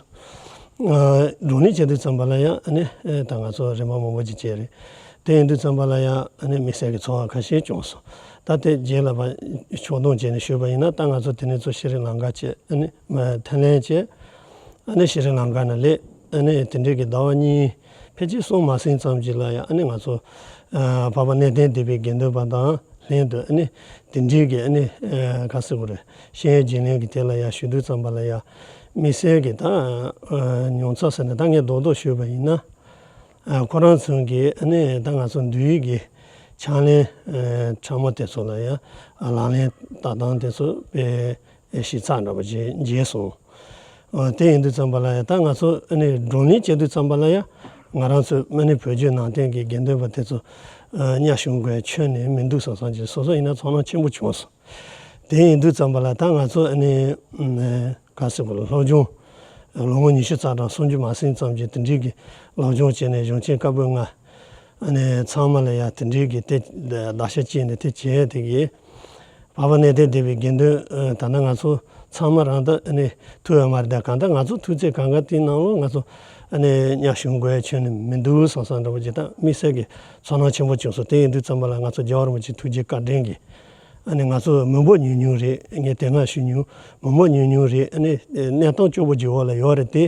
བགྲོ་གླེང་བྱེད་དུས་ཙམ་པ་ལ་ཡང་ཨ་ནི་ད་ང་ཚོ་རེ་བ་མང་པོ་ཅིག་བྱས་རེད། དེ་ཡིན་དུས་ཙམ་པ་ལ་ཡང་ཨ་ནི་དམིགས་བསལ་གྱི་ཚོར་བ་ཁ་ཤས་བྱུང་སོང་། ད་དེ་རྗེས་ལ་ཕར་ཕྱོགས་བསྡོམས་བྱས་ནས་ཞུས་པ་ཡིན་ན་ད་ང་ཚོ་དེ་ནས་ཚུར་ཤྲི་ལང་ཀ་བྱས་ཨ་ནི་ཐའི་ལེན་བྱས། ཨ་ནི་ཤྲི་ལང་ཀ་ན་སླེབས། ཨ་ནི་དེ་འདྲའི་གི་ཟླ་བ་གཉིས་ཕལ་ཆེར་གསུམ་མ་ཟིན་ཙམ་ཅིག་ལ་ཡང་ཨ་ནི་ང་ཚོ་ཨ་འཕགས་པ་གནས་བརྟན་སྡེ་པའི་དགེ་འདུན་པ་དང་ལྷན་དུ་ཨ་ནི་དེ་འདྲའི་གི་ཨ་ནི་ཨ་ག་ཟེར་དགོས་རེད། ཤེས་ཡོན་བརྗེ་ལེན་གྱི་དེ་ལ་ཡང་ཞུགས་དུས་ཙམ་པ་ལ་ཡང་དམིགས་བསལ་གྱི་ད་ཨ་མྱོང་ཚོར་ཟེར་ན་ད་ངས་རྡོག་རྡོག་ཞུས་པ་ཡིན་ན་ཨ་ཁོ་རང་ཚོ་གི་ཨ་ནི་ད་ང་ཚོ་འདུལ་བའི་གི་ཕྱག་ལེན་ཨ་ཕྲ་མོ་དེ་ཚོ་ལ་ཡང་ཨ་ལག་ལེན་བསྟར་སྟངས་དེ་ཚོ་དཔེ་ཞིབ་ཚགས་འདྲ་པོ་ཅིག་མཇལ་སོང་། ཨ་དེ་ཡིན་དུས་ཙམ་པ་ལ་ཡང་ད་ང་ཚོ་ཨ་ནི་བགྲོ་གླེང་བྱེད་དུས་ཙམ་པ་ལ་ཡང་ང་རང་ཚོ་ཨ་ནི་བོད་བརྒྱུད་ནང་བསྟན་གྱི་དགེ་འདུན་པ་དེ་ཚོ་ཨ་གཉའ་ཞུམ་དགོས་ཁྱོན་ནས་མི་འདུག་བསམ་བསམ་ཅིག་སོ་སོ་ཡིན་ན་ཚོར་སྣང་ཆེན་པོ་བྱུང་སོང་། དེ་ཡིན་དུས་ཙམ་པ་ལ་ད་ང་ཚོ་ཨ་ནི་ཨ་ག་ཟེར་དགོས་རེད། སློབ་སྦྱོང་ལོ་ངོ་ཉི་ཤུ་རྩ་གྲངས་སུམ་ཅུ་མ་ཟིན་ཙམ་གྱི་དེ་འདྲའི་གི་སློབ་སྦྱོང་བྱས་ནས་གཞུང་ཆེན་བཀའ་པོད་ལྔ་ཨ་ནི་ཚང་མ་ལ་ཡང་དེ་འདྲའི་གི་དེ་བརྡར་ཤ་བཅད་ནས་དེ་བྱས་དེ་གི་འཕགས་པ་གནས་བརྟན་སྡེ་པའི་དགེ་འདུན་ཨ་ད་ལྟ་ང་ཚོ་ཚང་མ་རང་ད་ཨ་ནི་ཐུག་ཡོད་མ་རེད། ད་གང་ལྟར་ང་ཚོ་ཐུག་ཚེ་གང་ག་དེའི་ནང་ལོགས་ང་ཚོ་ཨ་ནི་གཉའ་ཞུམ་དགོས་ཁྱོན་ནས་མི་འདུག་བསམ་བསམ་འདྲ་པོ་ཅིག་ད་དམིགས་བསལ་གྱི་ཚོར་སྣང་ཆེན་པོ་བྱུང་སོང་། དེ་ཡིན་དུས་ཙམ་པ་ལ་ང་ཚོ་རྒྱལ་བ་རིན་པོ་ཆེ་ཐུགས་རྗེ་བཀའ་དྲིན་གྱིས་ཨ་ནི་ང་ཚོ་མི་འབོར་ཉུང་ཉུང་རེད། ངས་དེ་སྔ་ཞུས་མྱོང་། མི་འབོར་ཉུང་ཉུང་རེད། ཨ་ནི་གནས་སྟངས་སྐྱོ་པོ་ཅིག་འོག་ལ་ཡོད་རེད་དེ།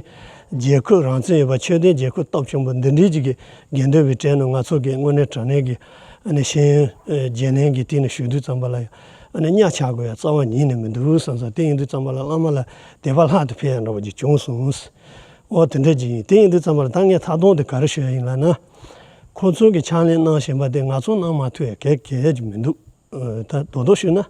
རྒྱལ་ཁབ་རང་བཙན་ཡོད་པ་ཆོས་ལྡན་རྒྱལ་ཁབ་སྟོབས་ཆེན་པོ་འདི་འདྲའི་ཅིག་གི་དགེ་འདུན་པའི་གྲས་ནང་ང་ཚོ་གི་དངོས་གནས་དྲང་གནས་ཀྱི་ཨ་ནི་ཤེས་ཡོན་ཨ་བརྗེ་ལེན་གྱི་སྟེང་ནས་ཞུགས་དུས་ཙམ་པ་ལ་ཡང་ཨ་ནི་གཉའ་ཆག་དགོས་ཡ་རྩ་བ་ཉིད་ནས་མི་འདུག་བསམ་སོང་། དེ་ཡིན་དུས་ཙམ་པ་ལ་བླ་མ་ལ་དད་པ་ལྷག་ཏུ་འཕེལ་ཡ་འདྲ་པོ་ཅིག་བྱུང་སོང་། ཨོ་དེ་འདྲ་ཅིག་ཡིན། དེ་ཡིན་དུས་ཙམ་པ་ལ་ད་ངས་མཐའ་སྡོམ་དེ་ག་རེ་ཞུ་ཡ་ཡིན་ལབ་ན། ཁོ་ཚོ་གི་ཕྱག་ལེན་གནང་བཞིན་པ་དེ་ང་ཚོ་གནང་མ་ཐུབ་ཡ་གལ་གལ་ཅིག་མི་འདུག་ད་རྡོག་རྡོག་ཞུས་ན།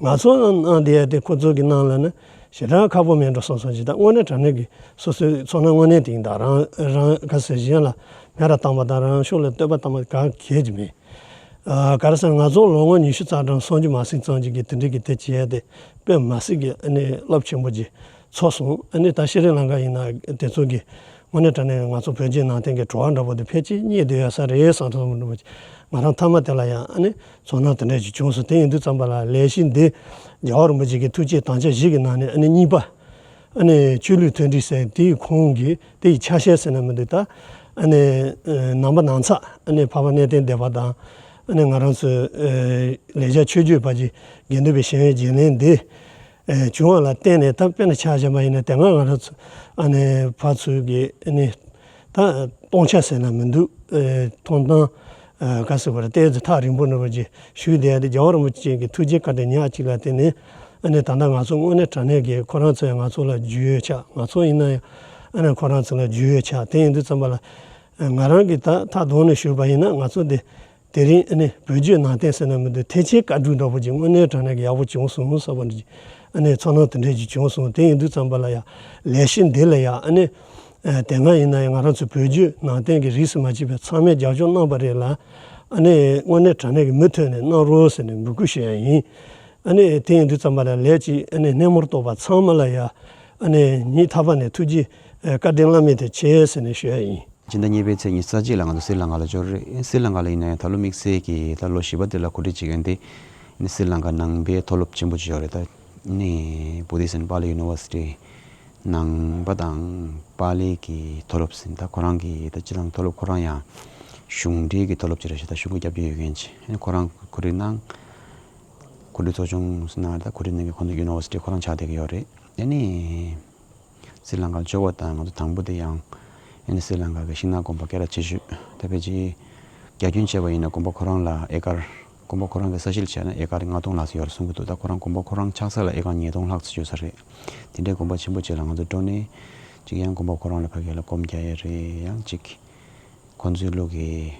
ང་ཚོ་གནང་བསྡད་ཡ་དེ་ཁོ་ཚོ་གི་གནང་ལབ་ན་ཞེ་དྲག་ཁག་པོ་མེད་འགྲོ་བསམ་བསམ་ཞིག་ད་དངོས་གནས་དྲང་གནས་ཀྱི་སོ་སོའི་ཚོར་སྣང་དངོས་གནས་དེ་ཡིན། ད་རང་རང་ག་ཟེར་གཞན་ལ་སྨད་ར་བཏང་པ་དང་རང་ཤུགས་ལ་བསྟོད་པ་བཏང་པ་གང་གལ་གྱི་མེད། ཨ་ག་རེ་ཟེར་ན་ང་ཚོ་ལོ་ངོ་ཉི་ཤུ་རྩ་གྲངས་སུམ་ཅུ་མ་ཟིན་ཙམ་ཅིག་གི་དེ་འདྲའི་གི་དེ་བྱས་ཏེ་དཔེ་མ་སྲིད་ཀྱི་ཨ་ནི་རླབས་ཆེན་པོ་ཅིག་ཚོར་སོང་། ཨ་ནི་ད་ཤྲི་ལང་ཀ་ཡིན་ན་དེ་ཚོ་གི་དངོས་གནས་དྲང་གནས་ང་ཚོ་བོད་བརྒྱུད་ནང་བསྟན་གྱི་བྲོ་བ་འདྲ་པོ་དེ་ཕལ་ཆེར་རྙེད་བསྡད་ཡོད་ས་རེད་བསམ་ཐུབ་འདྲ་པོ་ཅིག་ང་རང་མཐའ་མ་དེ་ལ་ཡང་ཨ་ནི་ཚོར་སྣང་དེ་འདྲ་ཅིག་བྱུང་སོང་། དེ་ཡིན་དུས་ཙམ་པ་ལ་ལས་གཞི་འདི་རྒྱལ་བ་རིན་པོ་ཆེ་གི་ཐུགས་བསྐྱེད་དམ་བཅའ་བཞི་གི་ནང་ནས་ཨ་ནི་གཉིས་པ། ཨ་ནི་ཆོས་ལུགས་མཐུན་སྒྲིལ་ཟེར་དེའི་ཁོངས་ཀྱི་དེ་ཡི་ཆ་ཤས་ཟེར་ན་མི་འདུག་ད་ཨ་ནི་ནང་པ་ནང་ཚགས་ཨ་ནི་འཕགས་པ་གནས་བརྟན་སྡེ་པ་དང་ཨ་ནི་ང་རང་ཚོའི་ལེགས་སྦྱར་ཆོས་བརྒྱུད་བར་གྱི་དགེ་འདུན་པའི་ཤེས་ཡོན་བརྗེ་ལེན་འདི་བྱུང་བ་ལ་བརྟེན་ནས། ད་དཔེར་ན་ཆ་བཞག་པ་ཡིན་ན་དེ་སྔ་ང་རང་ཚོ་ཨ་ནི་ཕར་ཚུར་གྱི་ཨ་ནི་ད་སྟོང་ཆ་ཟེར་ན་མི་འདུག་མཐོང་སྟངས་ ཨ་ག་ཟེར་བ་རེད། བསྟན་འཛིན་ཐག་རིང་པོ་ནས་བར་གྱི་ཞུས་བསྡད་དེ། རྒྱལ་བ་རིན་པོ་ཆེ་གི་ཐུགས་རྗེ་བཀའ་དྲིན་ཉག་གཅིག་ལ་བརྟེན་ནས། ཨ་ནི་ད་ལྟ་ང་ཚོ་དངོས་གནས་དྲང་གནས་ཀྱི་ཁོ་རང་ཚོས་ང་ཚོ་ལ་རྒྱུས་ཡོད་ཆགས། ང་ཚོ་ཡིན་ན་ཡང་ཨ་ནི་ཁོ་རང་ཚོ་ལ་རྒྱུས་ཡོད་ཆགས། དེ་ཡིན་དུས་ཙམ་པ་ལ་ང་རང་གིས་ད་ཐག་དོན་ནས་ཞུས་པ་ཡིན་ན། ང་ཚོ་འདི་དེ་རིང་ཨ་ནི་བོད་བརྒྱུད་ནང་བསྟན་ཟེར་ན་མི་འདུག་ཐེག་ཆེན་བཀའ་དྲུག་འདྲ་པོ་ཅིག་དངོས་གནས་དྲང་གནས་ཀྱི་ཡག་པོ་བྱུང་སོང་བསམ་པ་འདྲ་ཅིག་ཨ་ནི་ཚོར་སྣང་དེ་འདྲ་ཅིག་བྱུང་སོང་། དེ་ཡིན་དུས་ཙམ་པ་ལ་ཡང་ལས་གཞི་འདི་ལ་ཡང་ཨ་ནི་ཨ་དེ་སྔ་ཡིན་ན་ཡང་ང་རང་ཚོ་བོད་བརྒྱུད་ནང་བསྟན་གྱི་རིས་སུ་མ་ཆད་པའི་ཚང་མས་རྒྱབ་སྐྱོར་གནང་པ་རེད་ལ། ཨ་ནི་དངོས་གནས་དྲང་གནས་ཀྱི་མུ་མཐུད་ནས་གནང་རོགས་ཟེར་ནས་འབོད་སྐུལ་ཞུ་ཡ་ཡིན། ཨ་ནི་དེ་ཡིན་དུས་ཙམ་པ་ལ་ལས་ཀྱི་ཨ་ནི་སྣེ་མོར་གཏོགས་པ་ཚང་མ་ལ་ཡ་ཨ་ནི་སྙིང་ཐག་པ་ནས་ཐུགས་རྗེ་ཨ་བཀའ་དྲིན་བླ་མེད་དུ་ཆེ་ཟེར་ནས་ཞུ་ཡ་ཡིན། སྤྱི་ཟླ་གཉིས་པའི་ཚེས་ཉི་ཤུ་རྩ་གཅིག་ལ་ང་ཚོ་སྲི་ལང་ཀ་ལ་འབྱོར་རེད། སྲི་ལང་ཀ་ལ་ཡིན་ན་ཡང་ད་ལོ་དམིགས་བསལ་གྱི་ད་ལོ་བཞི་པ་དེ་ལ་གོ་སྒྲིག་བྱེད་མཁན་དེ་ནི་སྲི་ལང་ཀ་ནང་པའི་མཐོ་སློབ་ཆེན་པོ་ཅིག་ཡོད་རེད། ད་ནི་Buddhist and Pali University ནང་པ་དང་པཱ་ལི་གི་མཐོ་སློབ་ཟིན། ད་ཁོ་རང་གི་ད་སྤྱི་བཏང་མཐོ་སློབ་ཁོ་རང་ཡང་གཞུང་འབྲེལ་གྱི་མཐོ་སློབ་ཅིག་རེད་ཤག་ད་གཞུང་གི་རྒྱབ་སྐྱོར་ཡོད་མཁན་ཅིག་ཨ་ནི་ཁོ་རང་གོ་སྒྲིག་གནང་། གོ་སྒྲིག་ཚོགས་ཆུང་ཟིན་ན་ད་གོ་སྒྲིག་གནང་མཁན་ཁོང་ཚོ་University ཁོ་རང་ཆགས་བསྡད་ཀྱི་ཡོད་རེད། ཨ་ནི། སྲི་ལང་ཀར་འབྱོར་བ་དང་ང་ཚོ་དང་པོ་དེ་ཡང་ཨ་ནི་སྲི་ལང་ཀ་གི་ཤིང་ནགས་དགོན་པ་སྐད་གྲགས་ཆེ་ཤོས། ད་ཕལ་ཆེར་རྒྱ་ཁྱོན་བྱས་པ་ཡིན་ན་དགོན་པ་ཁོ་རང་ལ་ཨེ་ཀར་དགོན་པ་ཁོ་རང་གི་ས་གཞི་ལ་བྱས་ན་ཨེ་ཀར་ལྔ་སྟོང་ལྷག་ཙམ་ཡོད་རེད་གསུང་གི་འདུག་ད་ཁོ་རང་དགོན་པ་ཁོ་རང་ཆགས་ས་ལ་ཨེ་ཀར་ཉིས་སྟོང་ལྷག་ཙམ་ཡོད་ས་རེད། དེ་འདྲའི་དགོན་པ་ཆེན་པོ་ཅིག་ལ་ང་ཚོ་འགྲོ་ནས་ཅིག་ཡང་དགོན་པ་ཁོ་རང་ལ་ཕ་གི་ལ་སྒོམ་རྒྱག་ཡས་རེད། ཡང་ཅིག་ཁོང་ཚོའི་ལུགས་ཀྱི་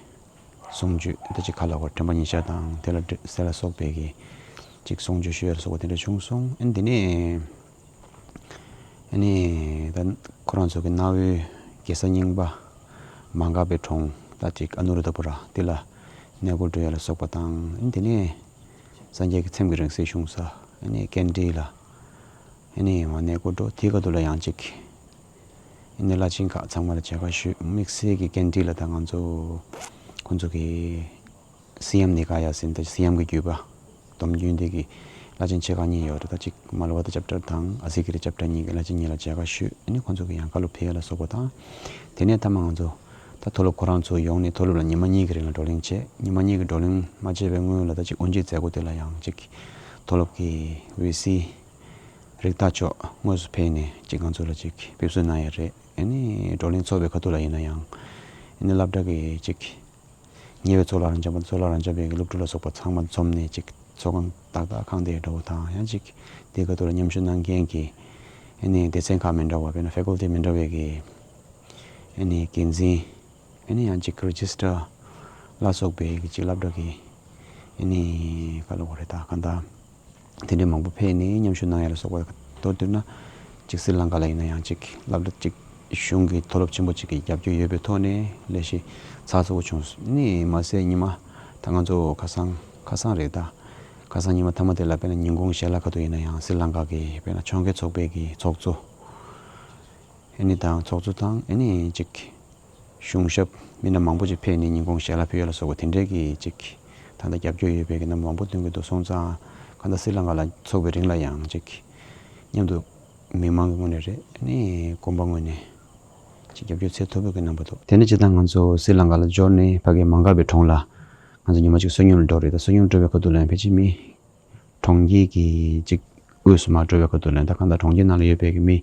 གསུང་ཆོས་ད་ཅིག་ཁ་ལ་བར་དྲན་པ་ཉིན་ཞག་དང་དེ་ལ་འབྲེལ་ཟེར་ལ་སོགས་པའི་གི་ཅིག་གསུང་ཆོས་ཞུ་ཡས་ལ་སོགས་པ་དེ་འདྲ་བྱུང་སོང་། ཨ་ནི་དེ་ནས། ཨ་ནི་ད་ཁོ་རང་ཚོ་གི་གནའ་བོའི་རྒྱལ་ས་རྙིང་པ་མ་འགགས་པའི་གྲོང་ད་ཅིག་ཨ་ནུ་ར་དྷ་པུ་ར་དེ་ལ་གནས་སྐོར་འགྲོ་ཡ་ལ་སོགས་པ་དང་། ཨ་ནི་དེ་ནས་སངས་རྒྱས་ཀྱི་ཚེམས་ཀྱི་རིང་བསྲེལ་བྱུང་ས་ཨ་ནི་ཀན་ཊི་ལ་ཨ་ནི་མ་གནས་སྐོར་འགྲོ། དེའི་ཁ་ཐུག་ལ་ཡང་ཅིག་ཨ་ནི་བླ་ཆེན་ཁག་ཚང་མ་ལ་མཇལ་ཁ་ཞུས། དམིགས་བསལ་གྱི་ཀན་ཊི་ལ་ད་ང་ཚོ་ཁོང་ཚོ་གི་སི་ཡམ་ནི་ཀ་ཡ་ཟེར་ད་སི་ཡམ་གྱི་བརྒྱུད་པ་སྡོམ་རྒྱུན་དེ་གི་བླ་ཆེན་ཆེ་ཁག་གཉིས་ཡོད་རེད། ད་ཅིག་མ་ལ་ཝ་ཏི་ཅབ་ཊར་དང་ཨ་སི་ཀི་རི་ཅབ་ཊར་གཉིས་ཀྱི་བླ་ཆེན་གཉིས་ལ་མཇལ་ཁ་ཞུས། ཨ་ནི་ཁོང་ཚོ་གི་ཡང་བཀའ་སློབ་ཕེབས་ཡ་ལ་སོགས་པ་དང་། དེ་ནས་མཐའ་མ་ང་ཚོ་ད་མཐོ་སློབ་ཁོ་རང་ཚོ་ཡོང་ནས་མཐོ་སློབ་ལ་ཉི་མ་གཉིས་ཀྱི་རིང་ལ་བགྲོ་གླེང་བྱས། ཉི་མ་གཉིས་ཀྱི་བགྲོ་གླེང་མ་བྱས་པའི་སྔོན་ལ་ད་ཅིག་དབུ་འབྱེད་མཛད་སྒོ་དེ་ལ་ཡང་ཅིག་མཐོ་སློབ་ཀྱི་ཝི་སི་རིག་ཐག་མཆོག་དངོས་སུ་ཕེབས་ནས་ཅིག་ང་ཚོ་ལ་ཅིག་ཕེབས་བསུ་གནང་ཡ་རེད། ཨ་ནི་བགྲོ་གླེང་ཚོགས་པའི་ཁ་ཐུག་ལ་ཡིན་ན་ཡང་ཨ་ནི་སློབ་གྲྭ་གི་ཅིག་ཉེ་བའི་གཙུག་ལག་རབ་འབྱམས་པ་གཙུག་ལག་རབ་འབྱམས་པའི་སློབ་ཕྲུག་ལ་སོགས་པ་ཚང་མ་འཛོམས་ནས་ཅིག་ཚོགས་ཁང་ཏག་ཏག་ཁང་དེ་འདྲ་བོ་དང་། ཡང་ཅིག་དེའི་ཁ་ཐུག་ལ་མཉམ་ཞུགས་གནང་མཁན་གྱི་ཨ་ནི་སྡེ་ཚན་ཁག་མི་འདྲ་བ་དཔེར་ན་ཕེ་ཀལ་ཊི་མི་འདྲ་བའི་གི་ཨ་ནི་འགན་འཛིན། ཨ་ནི་ཡང་ཅིག་རེ་ཇི་སི་ཊར་ལ་སོགས་པའི་གི་ཅིག་སློབ་གྲྭ་གི་ཨ་ནི་ག་ལབ་དགོས་རེད། ད་གང་ལྟར་དེ་འདྲའི་མང་པོ་ཕེབས་ནས་མཉམ་ཞུགས་གནང་ཡ་ལ་སོགས་པ་མདོར་བསྡུས་ན་ཅིག་སི་རི་ལང་ཀ་ལ་ཡིན་ན་ཡང་ཅིག་སློབ་གྲྭ་ཅིག་གཞུང་གི་མཐོ་སློབ་ཆེན་པོ་ཅིག་གི་རྒྱབ་སྐྱོར་ཡོད་པའི་ཐོག་ནས་ལས་གཞི་ཚགས་ཚུད་པོ་བྱུང་སོང་། ཨ་ནི་མ་ཟད་ཉི་མ་ད་ང་ཚོ་ཁ་སང་ཁ་སང་རེད། ད་ཁ་སང་ཉི་མ་མཐའ་མ་དེ་ལ་དཔེར་ན་ཉིན་གུང་ཞལ་ལག་ཁ་ཐུག་ཡིན་ན་ཡང་སི་རི་ལང་ཀ་གི་དཔེར་ན་ཕྱོགས་འགལ་ཚོགས་པའི་གི་ཚོགས་གཙོ་ཨ་ནི་དང་ཚོགས་གཙོ་དང་ཨ་ནི་ཅིག་གཞུང་ཞབས་མི་སྣ་མང་པོ་ཅིག་ཕེབས་ནས་ཉིན་གུང་ཞལ་ལག་ཕུལ་ཡ་ལ་སོགས་པ་དེ་འདྲའི་གི་ཅིག་ད་ལྟ་རྒྱབ་སྐྱོར་ཡོད་པའི་གི་རྣམ་པ་མང་པོ་སྟོན་གྱི་འདུག་སོང་ཙང་གང་ལྟར་སི་རི་ལང་ཀ་ལ་ཚོགས་པའི་རིང་ལ་ཡང་ཅིག་མཉམ་དུ་མི་མང་གི་ངོས་ནས་རེད། ཨ་ནི་དགོན་པ་ངོས་ནས་ཅིག་རྒྱབ་སྐྱོར་ཚད་མཐོ་པོ་གི་གནང་པ་འདུག་དེ་ནས་སྤྱིར་བཏང་ང་ཚོ་སི་རི་ལང་ཀ་ལ་འབྱོར་ནས་ཕ་གི་མ་འགགས་པའི་གྲོང་ལ་ང་ཚོ་ཉི་མ་གཅིག་བསོད་སྙོམས་ལ་འགྲོ་རེད། ད་བསོད་སྙོམས་འགྲོ་བའི་ཁ་ཐུག་ལ་ཡང་ཕལ་ཆེར་མི་གྲོང་ཁྱེར་གྱི་ཅིག་དབུས་སུ་མར་འགྲོ་བའི་ཁ་ཐུག་ལ་ཡང་ད་གང་ལྟར་གྲོང་ཁྱེར་ནང་ལ་ཡོད་པའི་གི་མི་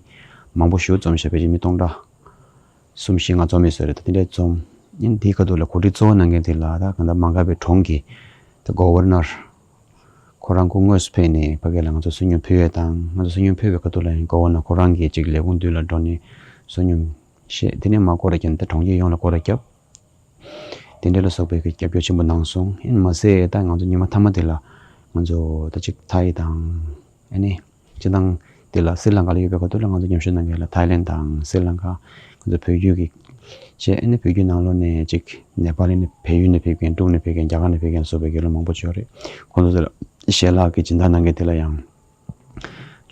མང་པོ་ཞེ་པོ་འཛོམས་ཤག་ཕལ་ཆེར་མི་སྟོང་ཕྲག་གསུམ་བཞི་ལྔ་འཛོམས་ཡོད་ས་རེད། ད་དེ་འདྲའི་འཛོམས། ཨ་ནི་དེའི་ཁ་ཐུག་ལ་གོ་སྒྲིག་གཙོ་བོ་གནང་མཁན་དེ་ལ་ད་གང་ལྟར་མ་འགགས་པའི་གྲོང་གི་ད་གོ་ཝར་ནར་ཁོ་རང་ཁོ་དངོས་སུ་ཕེབས་ནས་ཕ་གི་ལ་ང་ཚོ་བསོད་སྙོམས་ཕུལ་ཡས་དང་། ང་ཚོ་བསོད་སྙོམས་ཕུལ་བའི་ཁ་ཐུག་ལ་ཡང་གོ་ཝར་ནར་ཁོ་རང་གི་ཅིག་ལས་ཁུངས་མདུན་ལ་འགྲོ་ནས་བསོད་སྙོམས་བཞེས། དེ་ནས་མར་སྐོར་ར་བརྒྱབ་ནས་ད་གྲོང་ཁྱེར་ཡོངས་ལ་སྐོར་ར་བརྒྱབ། དེ་འདྲ་ལ་སོགས་པའི་གི་རྒྱབ་སྐྱོར་ཆེན་པོ་གནང་སོང་། ཨ་ནི་མ་ཟད་ད་ང་ཚོ་ཉི་མ་མཐའ་མ་དེ་ལ་ང་ཚོ་ད་ཅིག་ཐའི་དང་ཨ་ནི་སྤྱིར་བཏང་དེ་ལ་སི་རི་ལང་ཀ་ལ་ཡོད་པའི་ཁ་ཐུག་ལ་ང་ཚོ་མཉམ་ཞུགས་གནང་མཁན་ལ་ཐའི་ལེན་དང་སི་རི་ལང་ཀ་ང་ཚོ་བོད་བརྒྱུད་ཀྱི་བྱས། ཨ་ནི་བོད་བརྒྱུད་ནང་ལོགས་ནས་ཅིག་ནེ་པ་ལི་ནས་བལ་ཡུལ་ནས་ཕེབས་མཁན། འབྲུག་ནས་ཕེབས་མཁན། རྒྱ་གར་ནས་ཕེབས་མཁན་སོགས་པའི་དགེ་སློབ་མང་པོ་ཅིག་ཡོད་རེད། ཁོང་ཚོ་ལ་ཞལ་ལག་གི་སྦྱིན་བདག་གནང་མཁན་དེ་ལ་ཡང་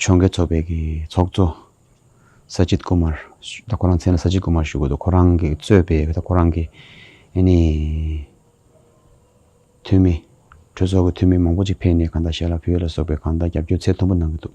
ཕྱོགས་འགལ་ཚོགས་པའི་གི་ཚོགས་གཙོ་ས་ཅིད་ཀུ་མར། ད་ཁོ་རང་མཚན་ལ་ས་ཅིད་ཀུ་མར་ཞུ་དགོས་འདུག་ཁོ་རང་གིས་གཙོས་པའི་ད་ཁོ་རང་གི་ཨ་ནི་འཐུས་མི། གྲོས་ཚོགས་ཀྱི་འཐུས་མི་མང་པོ་ཅིག་ཕེབས་ནས་གང་ལྟར་ཞལ་ལག་ཕུལ་ཡས་ལ་སོགས་པའི་གང་ལྟར་རྒྱབ་སྐྱོར་ཚད་མཐོན་པོ་གནང་གི་འདུག